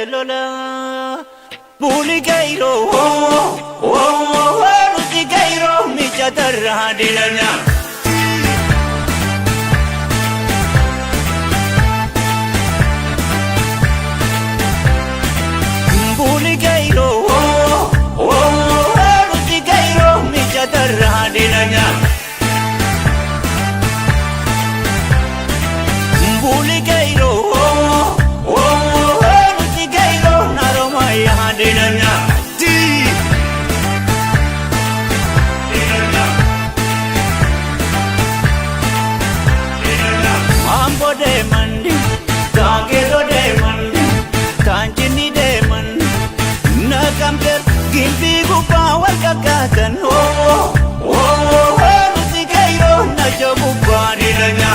Lola. Buli gayroo, nuti gayroo mijatarraa dilanya. Buli gayroo, nuti gayroo mijatarraa dilanya. Buli gayroo, nuti gayroo naromayaa dilanya. Ambo deeman, Taankiroo deeman, Taanchinni deeman, Naqamteer gimbii gubbaa wal kakkaatan. Nuti gayroo naja gubbaa dilanya.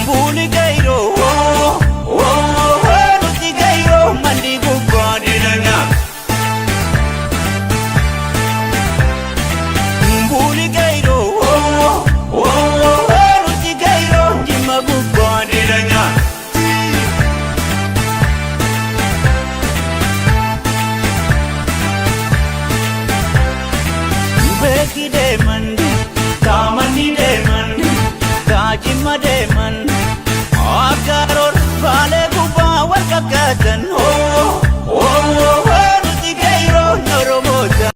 Buli gayroo, nuti gayroo mandi gubbaa dilanya. Buli gayroo, nuti gayroo jimma gubbaa dilanya. Beeki deeman, taamanni deeman, taajimma deeman, akkaaroon baalee gubbaa wal kakkaatan.